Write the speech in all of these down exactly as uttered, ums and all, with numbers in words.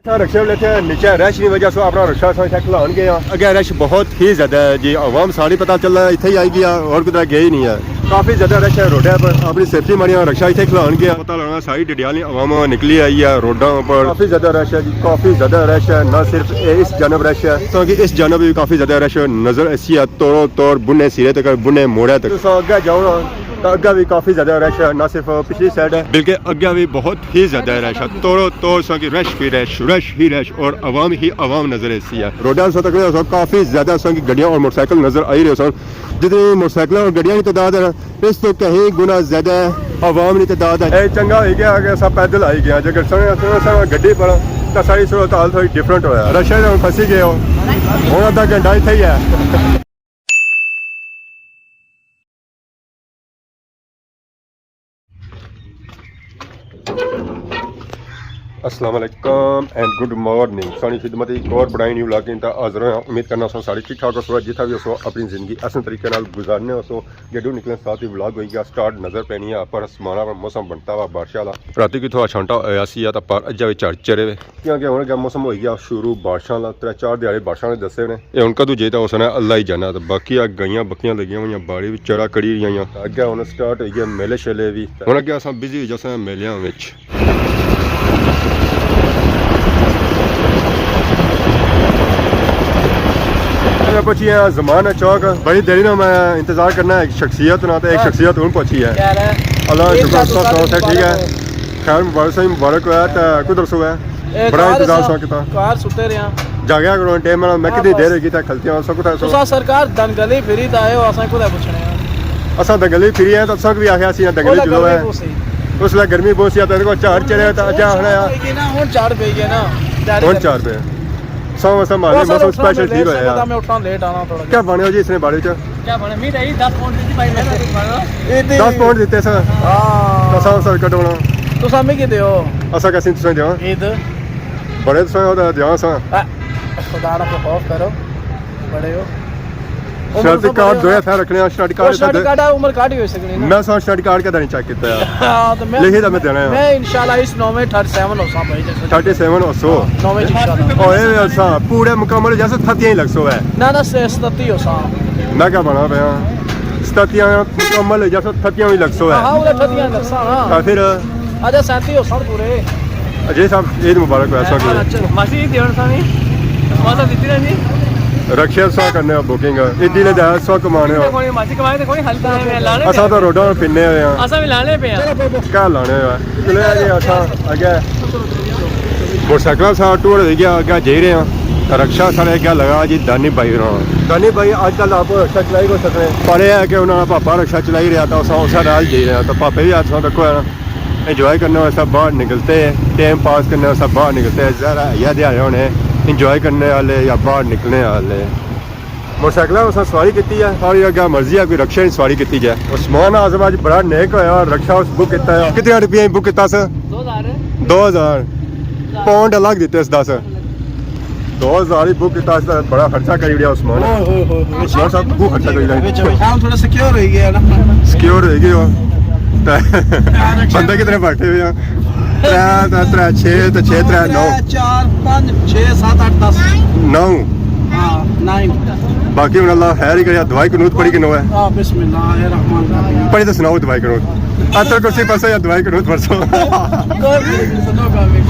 رکشے والے تھے نیچے رش نی وجہ سے اپنا رکشا اساں اتھے کھلان گئے ہاں۔ اگے رش بہت ہی زیادہ ہے جی، عوام ساری پتہ چلا اتھے ہی آئی گیا، اور کدھر گئی نہیں ہے۔ کافی زیادہ رش ہے روڈے پر، اپنی سیفٹی ماریاں رکشا اتھے کھلان گیا۔ پتہ لگنا ساری ڈڈیالی عوام نکلی آئی ہے روڈاں پر۔ کافی زیادہ رش ہے جی، کافی زیادہ رش ہے، نہ صرف اے اس جانب رش ہے، کیونکہ اس جانب بھی کافی زیادہ رش نظر اسی ہے، توڑو توڑ بنے سرے تک، بنے موڑے تک۔ تساں اگے جاؤ نا، تاں اگے بھی کافی زیادہ رش ہے، نہ صرف پچھلی سائیڈ ہے، بلکہ اگے بھی بہت ہی زیادہ رش ہے۔ توڑو توڑ ساں کی رش ہی رش، رش ہی رش، اور عوام ہی عوام نظر ایسی ہے۔ روڈاں سو تک سو کافی زیادہ ساں کی گڈیاں اور موٹر سائیکل نظر آئی رہے سن۔ جتنی موٹر سائیکل اور گڈیاں کی تعداد ہے نا، اس تو کہیں گنا زیادہ عوام کی تعداد ہے۔ اے چنگا ہوئی گیا کہ اساں پیدل آئی گیا، جے اگر ساں، ساں، ساں گڈی پر تاں ساری صورت حال تھوڑی ڈفرنٹ ہویا۔ رش ہے ہن پھنسی گئے ہو، ہن ادھا گھنٹہ اتھے ہی ہے۔ السلام علیکم اینڈ گڈ مارننگ۔ سانی خدمت ایک اور بڑائی نیو ولاگ انتا حاضر ہاں۔ امید کرنا سو سارے ٹھیک ٹھاک ہو سو، جتھا بھی ہو سو اپنی زندگی احسن طریقے نال گزارنے ہو سو۔ گڈو نکلن ساتھ ہی ولاگ ہوئی گیا سٹارٹ، نظر پینی ہے پر آسمانہ پر موسم بنتا ہوا بارشاں والا۔ راتی کی تھوڑا چھانٹا ہویا سی یا تاں پر اجا وی جھڑ چڑھے وے، کیونکہ ہن اگے موسم ہوئی گیا شروع بارشاں والا، ترے چار دیہاڑے بارشاں نے دسے نے۔ اے ہن کدوں جے تاں اس نے اللہ ہی جانا، تے باقی آ گائیاں بکیاں لگیاں ہوئیاں، باڑی وچ چرا کری رہیاں۔ اگے ہن سٹارٹ ہوئی گئے میلے شیلے وی، ہن اگے اساں بزی ہوئی جاساں میلیاں وچ۔ میں پہنچی ہاں زمان چوک، بڑی دیر نا میں انتظار کرنا ایک شخصیت نا، تے ایک شخصیت ہن پہنچی ہے۔ کیا حال ہے؟ اللہ کا شکر، سب سلامت ہے، ٹھیک ہے۔ خیر مبارک سائیں، مبارک ہویا، تے کدھر سو ہے؟ اے بڑا کار انتظار اساں سو کیتا۔ کار ستے رہے ہاں۔ جاگیا کرو ٹائم نال، میں ہاں، کتنی بس۔ دیر ہوئی گئی تھا کھلتے ہاں، سو کتھا سو؟ تساں سرکار دنگلی پھری تے آئے ہو، اساں کتھا پوچھنے ہاں؟ اساں دنگلی پھری ہیں، تاں اساں بھی آخیا سی دنگلی اولا جلو گرمی ہے۔ بہت سی۔ اس ویلے گرمی بہت سی، تیرے کو چار چڑھے تے اچھا آخنا ہے۔ ہن چڑھ پئی گئے نا۔ ہن چار پے۔ سو اساں مارے، موسم سپیشل ٹھیک ہویا۔ میں اٹھنا لیٹ آنا تھوڑا۔ کیا بنے ہو جی اس نے بارے چ؟ کیا بنے؟ میں تے دس پاؤنڈ دیتی بھائی، میں تے دس پاؤنڈ دیتے سر۔ ہاں۔ اساں سر کٹونا۔ تساں میں کی دیو؟ اساں کسی تساں دیو؟ عید۔ بڑے تساں ہو تے دیاں ساں۔ آ، خدا نہ خوف کرو۔ بڑے ہو۔ عمر شناختی تو کارڈ بڑے ہو۔ دویا تھا رکھنے، شناختی کارڈ شناختی کارڈ ہے، عمر کارڈ ہی ہو سکنے نا۔ میں سو شناختی کارڈ کدا نہیں چیک کیتا ہے۔ ہاں، تو میں، لکھی تو میں دینا ہے۔ میں انشاءاللہ اس نو میں تھرٹی سیون ہو ساں بھائی، جیسے تھرٹی سیون ہو سو۔ نو میں انشاءاللہ۔ اوئے وے اساں پورے مکمل جیسے تھتیاں ہی لگ سو ہے۔ نہ، نہ، سے-، ستتی ہو ساں۔ میں کیا بنا پیا؟ ستتیاں مکمل جیسے تھتیاں ہی لگ سو ہے۔ ہاں، وہ تھتیاں لگ ساں، ہاں۔ تو پھر اچھا، سینتی ہو سن پورے۔ اجے صاحب، عید مبارک ہو، ایسا کوئی۔ ماسی جی، دیون سانی۔ ماسی دیتی نا جی۔ رکشے سا کرنے بکنگ، عیدی لے جا سو کمانے ہو۔ کوئی ماسی کمائے تے کوئی حل کرے، میں لانے اساں تو روڈاں پہ پھرنے ہوئے ہاں۔ اساں بھی لانے پے ہاں۔ کیا لانے ہوئے؟ چلے آ جی، اساں اگے موٹر سائیکل سا ٹور ہو گیا، اگے جائی رہے ہاں۔ رکشا سارے اگے لگا جی دانی بھائی ہوراں۔ دانی بھائی آج کل آپ رکشا چلائی کوئی سکنے۔ پر یہ ہے کہ انہاں پاپا رکشا چلائی رہا تھا، اساں اس نال جائی رہے ہاں، تو پاپے بھی ہاتھ ساتھ رکھو ہے نا۔ انجوائے کرنے واسطے باہر نکلتے ہیں، ٹائم پاس کرنے واسطے باہر نکلتے ہیں۔ ظاہر ہے، یہ دیہاڑے ہونے انجوائے کرنے والے یا باہر نکلنے والے۔ موٹر سائیکل اساں سواری کیتی ہے، ساری اگے مرضی ہے کوئی رکشے نی سواری کیتی جائے۔ عثمان اعظم اج بڑا نیک ہویا، رکشا اس بک کیتا ہے۔ کتنے روپیے بک کیتا سا؟ دو ہزار۔ دو ہزار۔ پاؤنڈ الگ دیتے اس دس۔ دو ہزار ہی بک کیتا، اس دا بڑا خرچہ کری وڑیا عثمان۔ اوئے ہوئے ہوئے ہوئے۔ عثمان صاحب، بہت خرچہ کری وڑیا۔ وچ، وچ۔ ہاں، تھوڑا سیکیور ہوئی گیا نا۔ سیکیور ہوئی گیا۔ تے بندے کتنے بیٹھے ہوئے ہیں؟ ترے، ترے، ترے، چھ، تے چھ، ترے، نو۔ چار، پانچ، چھ، سات، اٹھ، دس۔ نو۔ ہاں، نائن۔ باقی ہن اللہ خیر ہی کرے، دعائی قنوت پڑھی کہ نو ہے؟ ہاں، بسم اللہ الرحمن الرحیم۔ پڑھی تے سناؤ دعائی قنوت۔ اتر کرسی پڑھسو یا دعائی قنوت پڑھسو؟ کوئی بھی نہیں، سنو کوئی بھی۔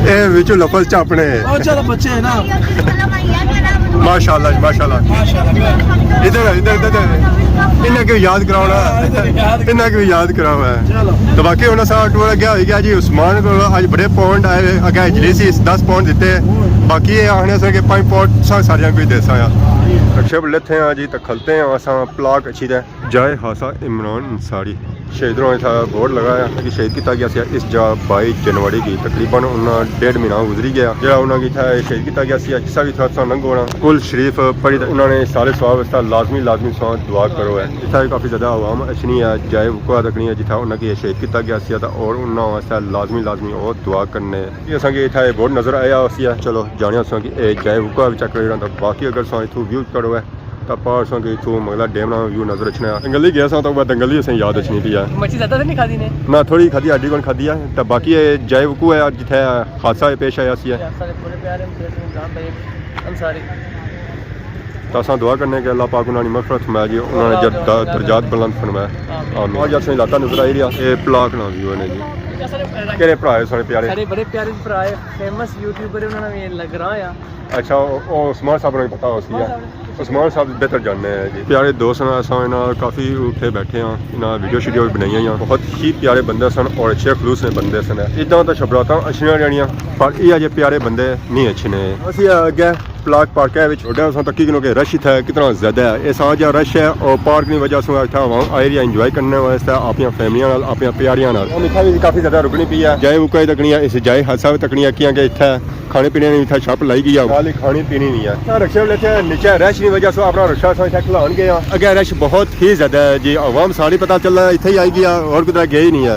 اے وچوں لفظ چاپنے۔ او چلو بچے ہیں نا۔ ماشاءاللہ جی، ماشاءاللہ۔ ماشاءاللہ۔ ادھر، ادھر، ادھر، ادھر۔ انہاں کو یاد کراؤ نا۔ ہاں، ادھر یاد۔ انہاں کو یاد کراؤ ہے۔ چلو۔ تو باقی ہن اساں ٹور اگے ہوئی گیا جی، عثمان کو اج بڑے پاؤنڈ آئے، اگے اجلیسی دس پاؤنڈ دیتے۔ باقی یہ آخنے سے کہ پانچ پاؤنڈ سا ساریاں کو ہی دے سا۔ ہاں، یہ۔ رکشے پر لیتے ہیں جی، تو کھلتے ہیں اساں پلاک اچھی دے۔ جائے ہاسا عمران انصاری۔ شہید ہوراں اتھا بورڈ لگایا کہ شہید کیتا گیا سی اس جا بائی جنوری کی، تقریباً انہاں ڈیڑھ مہینہ گزری گیا جہڑا انہاں کی اتھا شہید کیتا گیا سی۔ جسا بھی اتھا تساں لنگھو نا، کل شریف پڑھی تے انہاں نے سارے ثواب واسطے لازمی، لازمی تساں دعا کرو ہے۔ اتھا بھی کافی زیادہ عوام اچھنی ہے، جائے وقوع تکنی ہے جتھا انہاں کی شہید کیتا گیا سی، تے اور انہاں واسطے لازمی، لازمی اور دعا کرنے۔ یہ اساں کی اتھا یہ بورڈ نظر آیا سی، چلو جانے اساں کی اے جائے وقوع بھی چیک کرو، تے باقی اگر تساں اتھوں ویو کرو ہے، تاں پار ساں کہ اتھوں منگلا ڈیم نا ویو نظر اچھنا ہے۔ دنگلی گیا ساں تاں وہ دنگلی اسیں یاد اچھنی پئی ہے۔ مچھی زیادہ تے نہیں کھادی نے؟ نہ، تھوڑی کھادی، ہڈی کون کھادی ہے۔ تاں باقی اے جائے وکو ہے جتھے حادثہ پیش آیا سی ہے۔ سارے بڑے پیارے مخلص نظام بھائی انصاری۔ تاں اساں دعا کرنے کہ اللہ پاک انہاں دی مغفرت فرمائے جی، انہاں نے جد-، درجات بلند فرمائے۔ آمین۔ آج اساں علاقہ نظر آئی رہیا، اے پلاک نا ویو ہے جی۔ کہڑے بھرا ہے سارے پیارے؟ سارے بڑے پیارے بھرا ہے، فیمس یوٹیوبر انہاں نے لگ رہا ہے۔ اچھا، او، او عثمان صاحب نے پتہ ہو سی ہے۔ عثمان صاحب بہتر جاننے ہیں جی۔ پیارے دوست نے اساں انہاں کافی اٹھے بیٹھے ہاں، انہاں ویڈیو شیڈیو بھی بنائی ہیں۔ بہت ہی پیارے بندے سن اور اچھے خلوص نے بندے سن۔ اداں تاں شبراتاں اچھیاں رہنیاں، پر یہ جے پیارے بندے نہیں اچھے نے۔ اسی اگے پلاک پارک ہے وچ روڈاں ساں تکی کنوں کہ رش اتھا کتنا زیادہ ہے۔ اس آ جا رش ہے اور پارک نی وجہ سوں اتھا عوام آئی رہی ہے انجوائے کرنے واسطے، اپنی فیملیاں نال، اپنی پیاریاں نال۔ ہن اتھا بھی کافی زیادہ رکنی پئی ہے۔ جائے وکو تکنی ہے، اس جائے حادثہ بھی تکنی ہے، کیاں کہ اتھا کھانے پینے نی اتھا شاپ لائی گئی ہے۔ نال ہی کھانی پینی نی ہے۔ اتھا رکشے والے اتھے نیچے رش نی وجہ سوں اپنا رکشا اساں اتھے کھلان گئے ہاں۔ اگے رش بہت ہی زیادہ ہے جی، عوام ساری پتہ چلنا اتھے ہی آئی گیا اور کدھر گئی نہیں ہے۔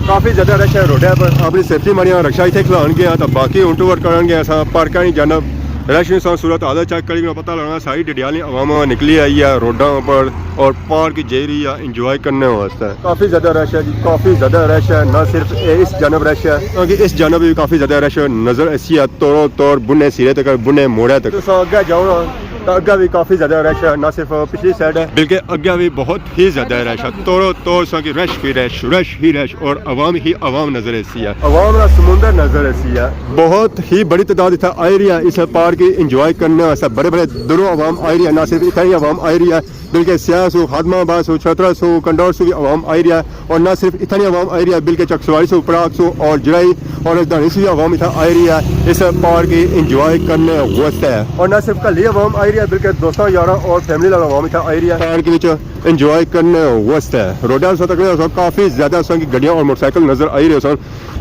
کافی زیادہ رش ہے روڈے پر، اپنی سیفٹی ماڑیاں رکشا اتھے کھلان گیا تاں باقی ہن ٹور کرن گے اساں پارکاں نی جانب۔ رش نی ساں صورت حال چیک کری پتہ لگنا ساری ڈڈیال نی عوام نکلی آئی ہے روڈاں پر اور پارک جائی رہی ہے انجوائے کرنے واسطے۔ کافی زیادہ رش ہے جی، کافی زیادہ رش ہے، نہ صرف اے اس جانب رش ہے کیونکہ اس جانب بھی کافی زیادہ رش نظر اسی ہے، توڑو توڑ بنے سرے تک، بنے موڑے تک۔ تساں اگے جاؤ نا تاں اگے بھی کافی زیادہ رش ہے، نہ صرف پچھلی سائیڈ ہے بلکہ اگے بھی بہت ہی زیادہ رش ہے، توڑو توڑ ساں کہ رش ہی رش، رش ہی رش اور عوام ہی عوام نظر اسی ہے۔ عوام نا سمندر نظر اسی ہے۔ بہت ہی بڑی تعداد اتھا آئی رہی ہے اس پارک کی انجوائے کرنے واسطے، بڑے بڑے دوروں عوام آئی رہی ہے، نہ صرف اتھا ہی عوام آئی رہی ہے بلکہ سیاح سو، خادم آباد سو، چھترا سو، کنڈور سو بھی عوام آئی رہی ہے۔ اور نہ صرف اتھا نی عوام آئی رہی ہے بلکہ چکسواری سو، پراگ سو اور جرائی اور راجدھانی سو بھی عوام اتھا آئی رہی ہے اس پارک کی انجوائے کرنے واسطے۔ اور نہ صرف کلی عوام آئی رہی ہے بلکہ دوستاں یاراں اور فیملی نال عوام اتھا آئی رہی ہے پارک وچ انجوائے کرنے واسطے۔ روڈاں سو تک کافی زیادہ اساں کی گڈیاں اور موٹر سائیکل نظر آئی رہے سن،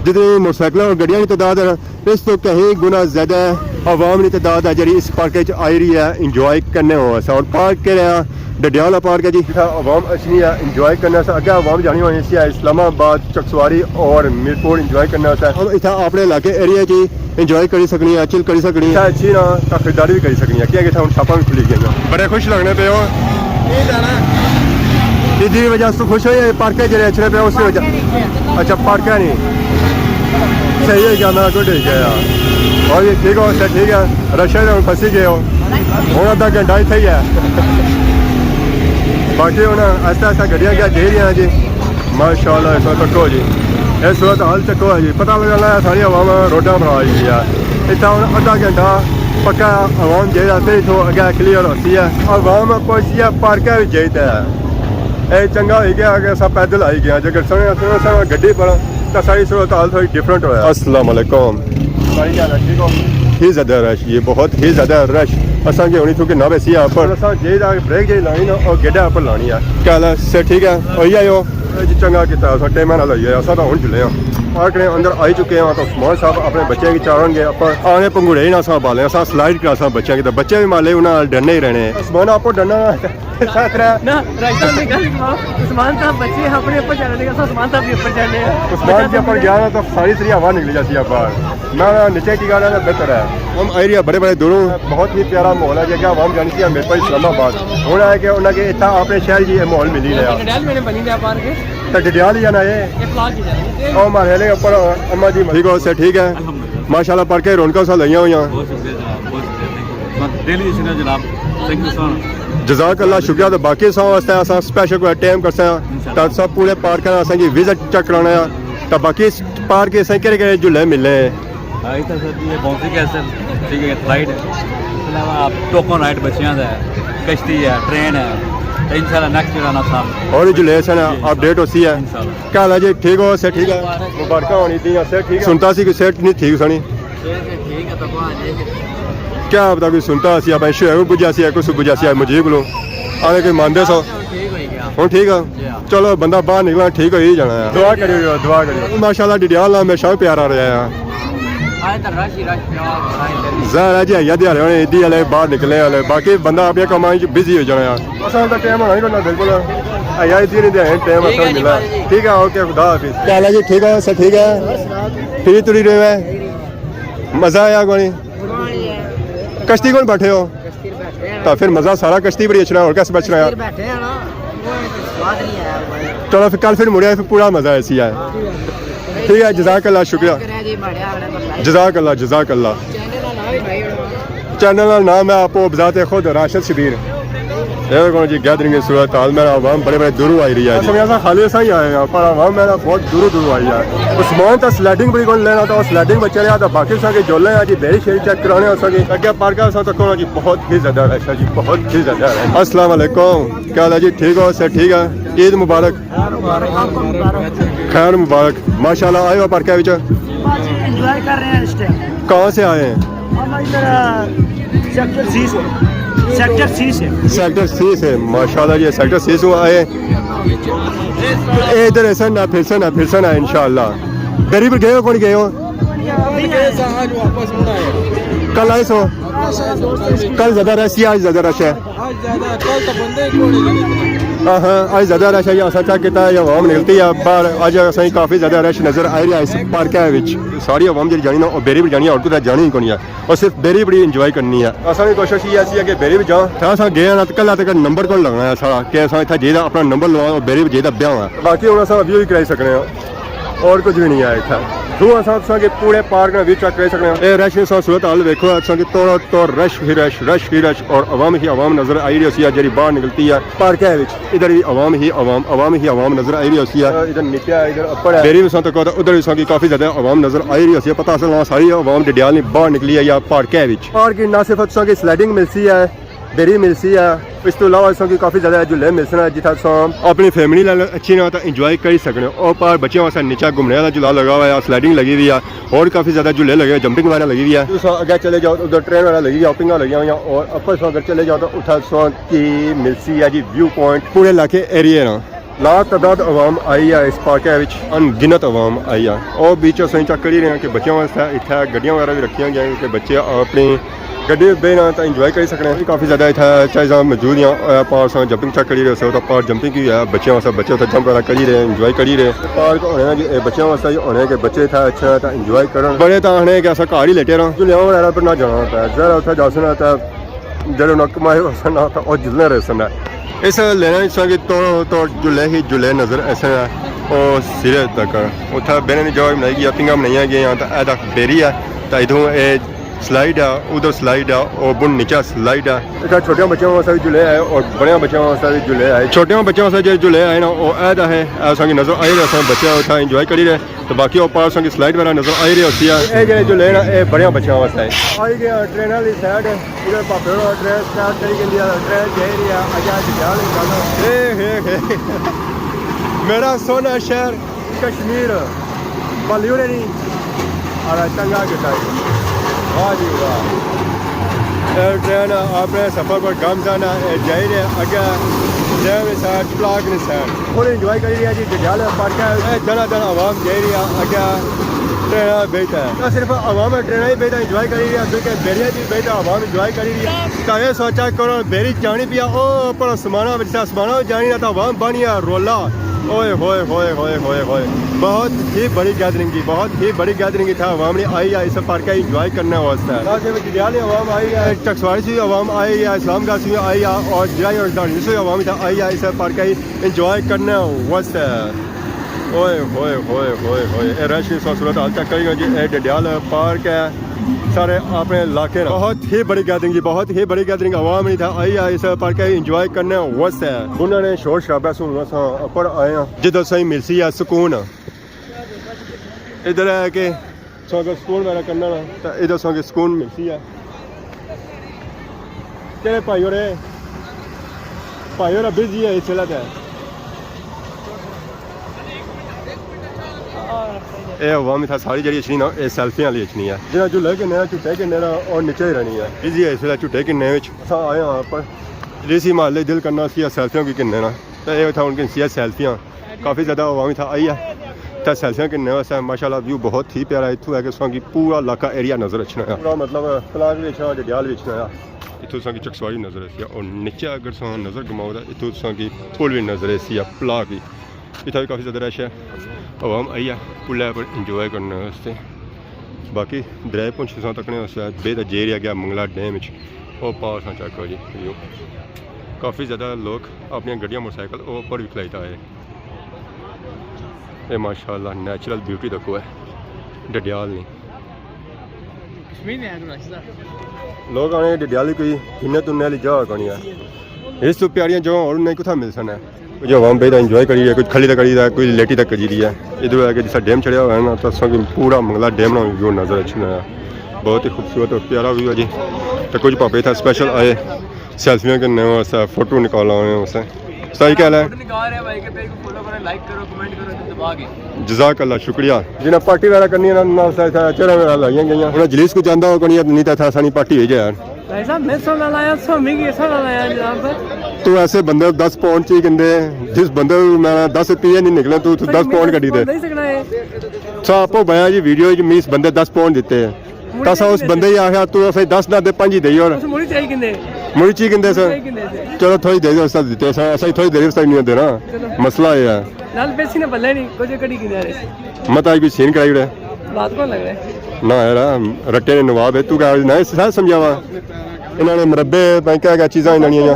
جتنی موٹر سائیکل اور گڈیاں کی تعداد ہے اس تو کہیں گنا زیادہ عوام نی تعداد ہے جڑی اس پارک وچ آئی رہی ہے انجوائے کرنے واسطے۔ اور پارک کہڑا ہے؟ ڈڈیال پارک ہے جی۔ اتھا عوام اچھنی ہے انجوائے کرنے واسطے، اگے عوام جانی ہونی سی ہے اسلام آباد، چکسواری اور میرپور انجوائے کرنے واسطے۔ ہم اتھا اپنے علاقے ایریا چ انجوائے کری سکنی ہے، چل کری سکنی ہے۔ اتھا اچھی نا تاں خریداری بھی کری سکنی ہے کیونکہ اتھا ہن شاپاں بھی کھلی گئیاں۔ بڑے خوش لگنے پے ہو؟ عیدی وجہ سے خوش ہوئی ہے، پارکے جڑے اچھنے پے اس وجہ۔ اچھا، پارکے نہیں۔ صحیح ہے کیا؟ میں کوئی ٹھیک ہے یار۔ اور یہ ٹھیک ہو؟ اچھا، ٹھیک ہے۔ رشے نے ہن پھنسی گئے ہو۔ ہن ادھا گھنٹہ اتھے ہی ہے۔ باقی ہن آہستہ آہستہ گڈیاں کیا جائی رہیاں جی۔ ماشاءاللہ، اس وقت تکو جی۔ اس وقت حال تکو ہے جی۔ پتہ لگا لا ساری عوام روڈاں پر آئی ہوئی ہے۔ اتھا ہن ادھا گھنٹہ پکا عوام جائی رہا تے اتھوں اگے کلیئر ہوسی ہے۔ عوام پہنچی ہے پارکے وچ جائی تے۔ اے چنگا ہوئی گیا کہ اساں پیدل آئی گیا، جے اگر سنگے سنگے سنگے گڈی پر تاں ساری صورت حال تھوڑی ڈفرنٹ ہویا۔ السلام علیکم۔ بھائی کیا حال ہے؟ ٹھیک ہو؟ ہی زیادہ رش، یہ بہت ہی زیادہ رش۔ اساں کی ہونی چونکہ نہ ویسی ہے پر اساں جے دا بریک جے لانی نا، او گڈا پر لانی ہے۔ کیا حال ہے؟ صحت ٹھیک ہے؟ ہوئی آئے ہو؟ اے جی چنگا کیتا، اساں ٹائم نال ہوئی آئے، اساں تاں ہن جلے ہاں۔ پارک نے اندر آئی چکے ہاں، تو عثمان صاحب اپنے بچے کی چارن گے، اپر آنے پنگوڑے ہی نہ ساں بالے، اساں سلائیڈ کراساں بچے کی، تو بچے بھی مالے انہاں نال ڈرنے ہی رہنے۔ عثمان آپ کو ڈرنا نہ۔ نہ، راجستھان دی گل کرو، عثمان صاحب بچے اپنے اوپر چڑھ رہے، عثمان صاححب بھی اوپر چڑھ رہے ہیں۔ عثمان جی اپر گیا نا تو ساری سری ہوا نکلی جاتی ہے باہر۔ میں نیچے کی گانا نا بہتر ہے۔ ہم آئی رہی ہے بڑے بڑے دوروں۔ بہت ہی پیارا ماحول ہے، جیسے عوام جانی سی میرے پاس اسلام آباد۔ ہن ہے کہ انہاں کے اتھا اپنے شہر جی ماحول ملی رہا۔ ڈڈیال میں بنی دیا پارک ہے۔ تو ڈڈیال ہی جانا ہے۔ یہ پلاٹ ہی جانا ہے۔ او مارے لے اوپر اما جی۔ ٹھیک ہو، سے ٹھیک ہے؟ الحمدللہ۔ ماشاءاللہ، پارک رونقاں سا لگیاں ہوئی ہیں۔ بہت شکریہ جناب، بہت شکریہ، thank you۔ بہت دل ہی شکریہ جناب، thank you so much۔ جزاک اللہ، شکریہ۔ تو باقی ساں واسطے اساں سپیشل کوئی ٹائم کرساں، انشاءاللہ۔ تو سب پورے پارک اساں کی وزٹ چیک کرانا ہے۔ تو باقی اس پارک اساں کہڑے کہڑے جھولے ملنے ہیں؟ ہاں، اتھا سر یہ باؤنسی کیسل، ٹھیک ہے، رائڈ ہے۔ اس کے علاوہ آپ ٹوکن رائڈ بچیاں دا ہے، کشتی ہے، ٹرین ہے۔ تو انشاءاللہ نیکسٹ ایئر آنا تھا۔ اور جھولے سے نا جی، اپڈیٹ ہوسی ہے۔ انشاءاللہ۔ کیا حال ہے جی؟ ٹھیک ہو؟ سے ٹھیک ہے؟ مبارکاں ہونی دیاں، سے ٹھیک ہے؟ سنتا سی کہ سے نہیں ٹھیک سنی؟ سے ٹھیک ہے، تکو آ جائے۔ کیا پتا کوئی سنتا سی، آپ ایشو ہے، وہ بجا سی، کچھ بجا سی مجیب لو۔ آنے کوئی ماندے سو۔ ٹھیک ہوئی گیا۔ ہن ٹھیک ہے؟ جی ہاں۔ چلو، بندہ باہر نکلنا ٹھیک ہوئی جانا ہے۔ دعا کریو، دعا کریو۔ ماشاءاللہ، ڈڈیال نال ہمیشہ پیارا رہیا ہے۔ آج تو رش ہی رش پیا ہوا ہے۔ ظاہر ہے جی، حیا دیہاڑے ہونے، عیدی والے باہر نکلنے والے، باقی بندہ اپنے کاماں وچ بزی ہوئی جانا ہے۔ اساں دا ٹائم ہونا ہی کوئی نہ، بالکل۔ حیا عیدی نہیں دے، ٹائم ٹھیک ہے اساں جی، ملا۔ بھائی جی۔ ٹھیک ہے، اوکے، خدا حافظ۔ کیا حال ہے جی؟ ٹھیک ہو؟ سب ٹھیک ہے؟ پھر تری رہے ہو؟ مزہ آیا کوئی؟ کشتی کون بیٹھے ہو؟ تو پھر مزہ سارا کشتی بڑی اچھنا، اور کس بچنا ہے؟ پھر بیٹھے ہیں نا، وہ سواد نہیں آیا ہوا ہے۔ چلو پھر کل پھر مڑیا، پھر پورا مزہ ایسی ہے۔ ٹھیک ہے، جزاک اللہ، شکریہ۔ شکر ہے جی، ماڑے آنے پر لائک۔ جزاک اللہ، جزاک اللہ۔ چینل کا نام ہے آپ بذات خود راشد شبیر۔ یہ دیکھو جی، گیدرنگ کی صورت حال، میرا عوام بڑے بڑے دوروں آئی رہی ہے جی۔ سمجھا سا خالی اساں ہی آئے ہیں، پر عوام میرا بہت دوروں دوروں آئی ہے۔ عثمان تا سلائیڈنگ بڑی کون لینا تھا، سلائیڈنگ بچے رہا تھا، باقی اساں کے جولے ہیں جی، بیری شیری چیک کرانے اساں کے۔ اگے پارک ہے، اساں تکو جی بہت ہی زیادہ رش ہے جی، بہت ہی زیادہ رش۔ السلام علیکم، کیا حال ہے جی؟ ٹھیک ہو؟ سر ٹھیک ہے؟ عید مبارک۔ خیر مبارک۔ ماشاءاللہ، آئے ہو پارک وچ؟ انجوائے کر رہے ہیں اس ٹائم۔ کہاں سے آئے ہیں؟ ہم ادھر، آ، سیکٹر سی سے۔ سیکٹر سی سے۔ سیکٹر سی سے، ماشاءاللہ جی، سیکٹر سی سے آئے۔ اے ادھر ایسا نہ پھرسن ہے، پھرسن ہے انشاءاللہ۔ بیری پر گئے ہو، کون گئے ہو؟ کل آئے سو؟ کل زیادہ رش سی، آج زیادہ رش ہے؟ آج زیادہ، کل تو بندے ہی کوڑے لگے تھے۔ ہاں ہاں، آج زیادہ رش ہے، اساں چیک کیتا ہے، عوام نکلتی ہے باہر۔ اج اساں کافی زیادہ رش نظر آئی رہا ہے اس پارک وچ۔ ساری عوام جڑی جانی نا، او بیری پر جانی ہے، اور کتھے جانی ہی کونی ہے۔ اور صرف بیری بڑی انجوائے کرنی ہے۔ اساں کی کوشش یہ سی کہ بیری بھی جاؤ۔ تھا اساں گئے نا، تے کلا تک نمبر کون لگانا ہے سارا، کہ اساں اتھا جیدا اپنا نمبر لواؤ، بیری بھی جیدا بیاہ ہوا۔ باقی ہن اساں ویو ہی کرائی سکنے ہاں، اور کچھ بھی نہیں ہے اتھا۔ تھرو اساں تساں کے پورے پارک نا ویو چیک کرائی سکنے ہاں۔ اے رش اساں صورت حال ویکھو، اساں کے توڑا توڑ رش ہی رش، رش ہی رش، اور عوام ہی عوام نظر آئی رہی ہوسی ہے، جیڑی باہر نکلتی ہے پارک وچ۔ ادھر بھی عوام ہی عوام، عوام ہی عوام نظر آئی رہی ہوسی ہے۔ ادھر نیچے ہے، ادھر اوپر ہے۔ بیری بھی ساں تک ادھر بھی ساں کی کافی زیادہ عوام نظر آئی رہی ہوسی ہے۔ پتہ اصل نہ ساری عوام ڈڈیال نی باہر نکلی ہے یا پارک ہے وچ۔ پارک نہ صرف تساں کی سلائیڈنگ ملسی ہے، بیری ملسی ہے، اس تو علاوہ تساں کی کافی زیادہ جھولے ملسن، جتھا تساں اپنی فیملی نال اچھی نا تے انجوائے کری سکنے ہو۔ او پار بچیاں واسطے نیچے گھومنے والا جھولا لگا ہوا ہے، سلائیڈنگ لگی ہوئی ہے، اور کافی زیادہ جھولے لگے ہوئے، جمپنگ وغیرہ لگی ہوئی ہے۔ تساں اگے چلے جاؤ، ادھر ٹرین وغیرہ لگی ہوئی ہے، ہاپنگاں لگیاں ہوئی ہیں، اور اپر تساں اگر چلے جاؤ تو اتھا تساں کی ملسی ہے جی ویو پوائنٹ، پورے علاقے ایریے نا۔ لا تعداد عوام آئی ہے اس پارک وچ، ان گنت عوام آئی ہے۔ او بیچ اساں چیک کری رہے ہیں کہ بچیاں واسطے اتھا گڈیاں وغیرہ بھی رکھیاں گئیاں کہ بچے اپنی گڈی وچ بہنا تے انجوائے کری سکنے۔ کافی زیادہ اتھا چیزاں موجود ہیں۔ اے پار اساں جمپنگ چیک کری رہے سے، تے پار جمپنگ کی ہے، بچیاں واسطے بچے اتھا جمپ وغیرہ کری رہے، انجوائے کری رہے۔ پارک ہونے نا جی، اے بچیاں واسطے ہی ہونے کہ بچے اتھا اچھے تے انجوائے کرن۔ بڑے تاں آخنے کہ اساں گھر ہی لیٹے رہاں، جھولیاں وغیرہ پر نہ جانا پے، ذرا اتھا جاسو نا تے جیڑے انہاں کمائے ہوسن نا، تاں او جلنے رہسن نا۔ اس لینا اساں کی توڑ توڑ جھولے ہی جھولے نظر ایسے نا۔ او سرے تک اتھا بہنے نی جگہ بنائی گئی، ہاپنگاں بنائیاں گئیاں، تاں اے تک بیری ہے، تاں اتھوں اے سلائیڈ ہے، ادھر سلائیڈ ہے، او بن نیچا سلائیڈ ہے۔ اتھا چھوٹیاں بچیاں واسطے بھی جھولے آئے اور بڑیاں بچیاں واسطے بھی جھولے آئے۔ چھوٹیاں بچیاں واسطے جیڑے جھولے آئے نا، او اے دا ہے، اے اساں کی نظر آئی رہے، اساں بچے اتھا انجوائے کری رہے۔ تو باقی اوپر اساں کی سلائیڈ وغیرہ نظر آئی رہی ہوسی ہے۔ اے جیڑے جھولے نا، اے بڑیاں بچیاں واسطے ہے۔ آئی گیا ٹرین والی سائیڈ، ادھر پاپے ہوراں ٹرین سٹارٹ کری گندی ہے، ٹرین جائی رہی ہے، اگے اج جان جانا۔ اے ہے ہے۔ میرا سونا شہر کشمیر، بالی ووڈ نہیں، اور چنگا کیتا ہے۔ واہ جی واہ۔ اے ٹرین اپنے سفر پر گامزن ہے، اے جائی رہے اگے ڈیم سائیڈ، پلاک نے سائیڈ۔ فل انجوائے کری رہی ہے جی، ڈڈیال پارک ہے۔ اے دنا دنا عوام جائی رہی ہے اگے ٹرین بیٹھا ہے۔ نہ صرف عوام ٹرین ہی بیٹھا انجوائے کری رہی ہے، بلکہ بیریاں بھی بیٹھا عوام انجوائے کری رہی ہے۔ تاں اے سوچا کرو، بیری جانی پیا، او پر آسمانہ وچ، آسمانہ وچ جانی نہ تاں عوام بانی ہے رولا۔ اوئے ہوئے ہوئے ہوئے ہوئے ہوئے۔ بہت ہی بڑی گیدرنگ کی، بہت ہی بڑی گیدرنگ اتھا عوام نے آئی ہے اس پارک کا انجوائے کرنے واسطے۔ نہ صرف ڈڈیال عوام آئی ہے، چکسواری سے بھی عوام آئی ہے، اسلام آباد سے بھی آئی ہے، اور ضلع اور دہاڑی سے بھی عوام اتھا آئی ہے اس پارک کا انجوائے کرنے واسطے۔ اوئے ہوئے ہوئے ہوئے ہوئے، اے رش نی صورت حال چیک کری گا جی، اے ڈڈیال پارک ہے، سارے اپنے علاقے نا۔ بہت ہی بڑی گیدرنگ جی، بہت ہی بڑی گیدرنگ عوام نی اتھا آئی ہے اس پارک ہے انجوائے کرنے واسطے۔ انہاں نے شور شرابہ سننا سا اپر آئے ہاں، جدھر سائیں ملسی ہے سکون۔ ادھر ہے کہ سو اگر سکون وغیرہ کرنا نا، تو ادھر سو کہ سکون ملسی ہے۔ کہڑے بھائی ہور؟ بھائی ہور بزی ہے اس ویلے تے۔ اے عوام اتھا ساری جیڑی اچھنی نا، اے سیلفیاں والی اچھنی ہے۔ جنہاں جھولے گھننے نا، جھوٹے گھننے نا، اور نیچے ہی رہنی ہے۔ بزی ہے اس ویلے جھوٹے گھننے وچ۔ اساں آئے ہاں پر ریسی محلے دل کرنا سی سیلفیاں کی گھننے نا۔ تے اے اتھا ہن گھنسی ہے سیلفیاں۔ کافی زیادہ عوام اتھا آئی ہے۔ تے سیلفیاں گھننے واسطے ماشاءاللہ ویو بہت ہی پیارا اتھوں ہے کہ تساں کی پورا علاقہ ایریا نظر اچھنا ہے۔ پورا مطلب پلاک وی اچھنا، ڈڈیال وی اچھنا ہے۔ اتھوں تساں کی چکسواری نظر اچھسی ہے اور نیچے اگر تساں نظر گھماؤ تے اتھوں تساں کی پل وی نظر اچھسی ہے، پلاک وی۔ اتھا وی کافی زیادہ رش ہے، عوام آئی ہے پل پر انجوائے کرنے واسطے۔ باقی دریا پونچھ تساں تکنے واسطے بے تے جے رہیا گیا منگلا ڈیم وچ۔ او پاس نہ چیک کرو جی، ویو۔ کافی زیادہ لوگ اپنی گڈیاں، موٹر سائیکل او اوپر وی کھلائی تے آئے۔ اے ماشاءاللہ نیچرل بیوٹی تکو ہے ڈڈیال نی۔ کشمیر نے آئے تو راشد صاحب۔ لوگ آنے ڈڈیال کوئی گھننے تننے والی جگہ کونی ہے۔ اس تو پیاریاں جگہ اور نہیں کتھا مل سن ہے۔ کچھ عوام پہ انجوائے کری ہے، کچھ کھلی تک کری ہے، کوئی لیٹی تک کری رہی ہے۔ ادھر ہے کہ جسا ڈیم چڑھیا ہوا ہے نا، تو اساں کی پورا منگلا ڈیم نا ویو نظر اچھنا ہے۔ بہت ہی خوبصورت اور پیارا ویو ہے جی۔ تو کچھ پاپے اتھا اسپیشل آئے سیلفیاں کرنے واسطے، فوٹو نکالنے واسطے۔ صحیح کہہ لے۔ فوٹو نکال رہے ہیں بھائی کے پیج کو فالو کرو، لائک کرو، کمنٹ کرو، دبا کے۔ جزاک اللہ، شکریہ۔ جنہاں پارٹی وغیرہ کرنی ہے نا، انہاں واسطے اتھا چیئراں وغیرہ لائیاں گئیاں۔ انہاں جلیس کو جاندا ہو کونی، نہیں تے اتھا اساں نی پارٹی ہوئی جائے یار۔ بھائی صاحب، میں سونا لایا، سو مہنگی سونا لایا جناب۔ تو ایسے بندے دس پاؤنڈ چی گندے، جس بندے میں دس روپیے نہیں نکلے، تو، تو دس پاؤنڈ کڈی دے۔ نہیں سکنا ہے۔ سا آپو بیا جی ویڈیو وچ میس بندے دس پاؤنڈ دیتے۔ مڑی تسا اس بندے ہی آخیا، تو اسے دس نہ دے، پنج ہی دئی اور۔ اس مڑی چاہی گندے۔ مڑی چی گندے سر؟ مڑی چاہی گندے سر۔ چلو تھوڑی دیر اس دیتے سر، اسا تھوڑی دیر اس نہیں دینا۔ چلو۔ مسئلہ یہ ہے۔ نال پیسی نے بلے نہیں، کچھ کڈی گندے آ رہے۔ مت آج بھی سین کرائی اڑے۔ بات کون لگ رہا ہے؟ نہ یار، رٹے نے نواب ہے، تو کیا نہ سارا سمجھاوا۔ انہاں نے مربے، پائیں کیا کیا چیزاں انہاں نیاں۔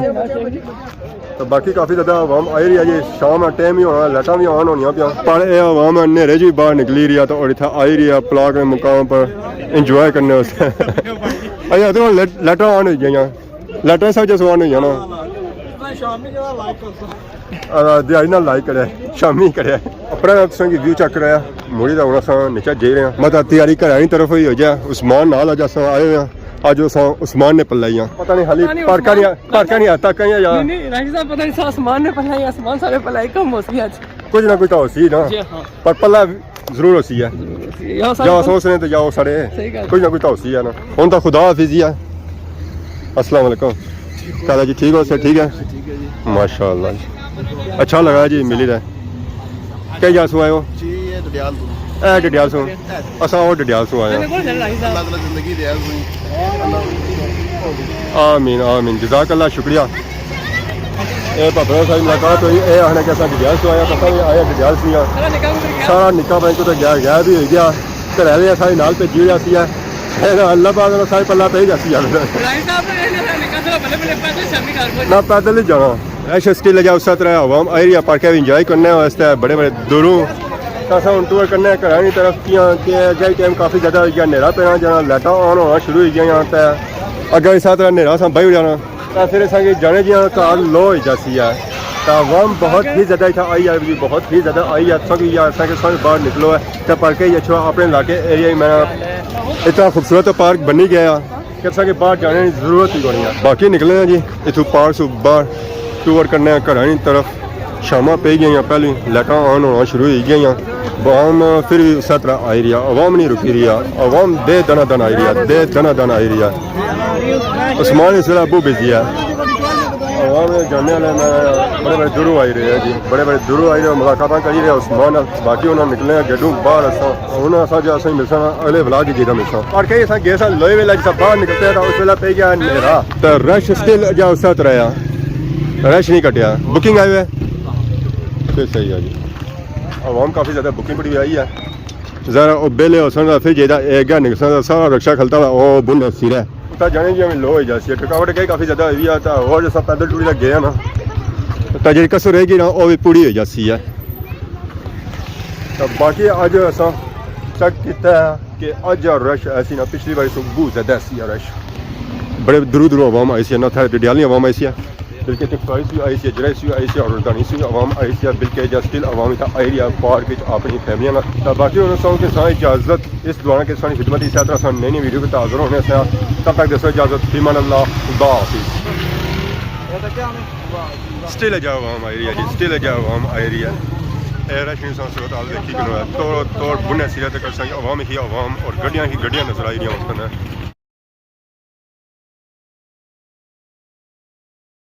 تو باقی کافی زیادہ عوام آئی رہی ہے جی، شام نا ٹائم ہی ہونا، لائٹاں بھی آن ہونیاں پیاں، پر اے عوام نیرے جی باہر نکلی رہی ہے تو اور اتھا آئی رہی ہے پلاک نے مقام پر انجوائے کرنے واسطے۔ اچھا، تو لائٹ-، لائٹاں آن ہوئی گئیاں، لائٹاں سب جس آن ہوئی جانا۔ آ، دیہاڑی نال لائک کرے، شامی کرے۔ اپنا تساں کی ویو چیک کرایا، موڑی دا ہن اساں نیچے جائی رہے ہیں۔ مطلب تیاری گھر آلی طرف ہوئی ہو جا، عثمان نال اج اساں آئے ہوئے ہیں۔ اج اساں عثمان نے پلائی ہیں۔ پتہ نہیں حالی پتہ نہیں پارکاں عثمان، نہیں، پارکاں نہیں آتا کہیں یا۔ نہیں، نہیں، راشد صاحب، پتہ نہیں سا عثمان نے پلائی، عثمان سارے پلائی کم ہو سی اج۔ کچھ نہ کچھ تو ہو سی نا۔ جی ہاں۔ پر پلا ضرور ہو سی ہے۔ ضرور ہو سی ہے۔ یا یا سارے سوچ رہے تو یا وہ سارے۔ صحیح گل۔ کچھ نہ کچھ تو ہو سی ہے نا۔ ہن تو خدا حافظ ہی ہے۔ السلام علیکم۔ کیا حال ہے جی؟ ٹھیک ہو سر؟ ٹھیک ہے؟ ٹھیک ہے جی۔ ماشاءاللہ جی۔ اچھا لگا جی، ملی رہے۔ کیا جا سو آئے ہو؟ جی، یہ ڈڈیال تو۔ اے ڈڈیال سو۔ اساں اور ڈڈیال سو آئے ہیں۔ اللہ تعالیٰ زندگی دے۔ آمین، آمین۔ جزاک اللہ، شکریہ۔ اے بھاپے نال ساری ملاقات ہوئی، اے آخنے کہ اساں ڈڈیال سو آئے ہیں، پتہ نہیں آیا ڈڈیال سی آں۔ سارا نکا بھائی کو تو گیا، گیا بھی ہوئی گیا۔ گھر والے سارے نال بھیجی ہوئی سی ہے۔ اے نا اللہ پاک نال سارے پلا پہ ہی جاسی ہے۔ ابراہیم صاحب نے کہا تھا، بلے بلے پیدل شامی گھر کو۔ نہ پیدل نہیں جانا۔ رش سٹل ہے جا اس طرح عوام آئی رہی ہے پارکے وچ انجوائے کرنے واسطے بڑے بڑے دوروں۔ اساں ہن ٹور کرنے گھراں نی طرف کیاں کہ اگے ٹائم کافی زیادہ ہوئی گیا، نیرا پینا جانا، لائٹاں آن ہونا شروع ہوئی گئیاں تے اگے اس طرح نیرا اساں باہی جانا۔ تے پھر اساں کی جانے جیاں گھر لو ہوئی جاسی ہے۔ تے عوام بہت ہی زیادہ اتھا آئی ہے جی، بہت ہی زیادہ آئی ہے۔ تساں کی یار اساں کے سارے باہر نکلو ہے تے پارکے ہی اچھو اپنے علاقے ایریا میں اتنا خوبصورت پارک بنی گیا کہ اساں کے باہر جانے کی ضرورت ہی کونی ہے۔ باقی نکلے ہیں جی اتھوں پارک سوں باہر ٹور کرنے ہیں گھراں نی طرف۔ شاماں پئی گئیاں، پہلی لائٹاں آن ہونا شروع ہوئی گئیاں۔ عوام پھر بھی اسے طرح آئی رہی ہے، عوام نہیں رکی رہی ہے، عوام دے دنا دن آئی رہی ہے، دے دنا دن آئی رہی ہے۔ عثمان اس ویلے ابو بزی ہے۔ عوام جانے والے میں بڑے بڑے دوروں آئی رہے ہیں جی، بڑے بڑے دوروں آئی رہے ہیں، ملاقاتاں کری رہے ہیں عثمان نال۔ باقی انہاں نکلے ہیں گیڈوں باہر اساں۔ ہن اساں جو اساں ملساں نا، اگلے ولاگ جی دا ملساں۔ اور کئی اساں گئے ساں لوہے ویلا جسا باہر نکلتے ہیں تو اس ویلے پئی گیا نیرا۔ تو رش سٹل جا اسے طرح آ۔ رش نہیں کٹیا۔ بکنگ آئے ہوئے؟ پھر صحیح ہے جی۔ عوام کافی زیادہ بکنگ بڑی آئی ہے۔ ذرا وہ بیلے ہو سن پھر جیدا اے گیا نکساں سارا رکشہ کھلتا ہوا، او بن سیرا ہے۔ اتھا جانے جی ہمیں لو ہو جاسی ہے، تھکاوٹ گئی کافی زیادہ ہوئی ہے، تا اور جسا پیدل ٹوری لگ گیا نا، تا جیڑی کسر رہ گئی نا، او بھی پوری ہو جاسی ہے۔ تا باقی اج اساں چیک کیتا ہے کہ اج رش ایسی نا، پچھلی باری سو بہت زیادہ ایسی ہے رش۔ بڑے دوروں دوروں عوام آئی سی ہے، نہ تھا ڈڈیالی عوام آئی سی ہے، بلکہ ٹکسائی سی آئی سی ہے، جرائی سی آئی سی ہے، اور ملتانی سی عوام آئی سی ہے، بلکہ جا سٹل عوام اتھا آئی رہی ہے پارک وچ اپنی فیملیاں نال۔ تا باقی انہاں سو کے ساتھ اجازت، اس دعا کے ساتھ خدمت، اسی طرح سان نئی نئی ویڈیو کے حاضر ہونے سے، تب تک دیسو اجازت، فی امان اللہ، خدا حافظ۔ سٹل جا عوام آئی رہی ہے جی، سٹل جا عوام آئی رہی ہے۔ اے رش انسان صورت حال دیکھی کنو ہے، توڑ توڑ بنے سرے تک عوام ہی عوام اور گڈیاں ہی گڈیاں نظر آئی رہی ہیں اس طرح۔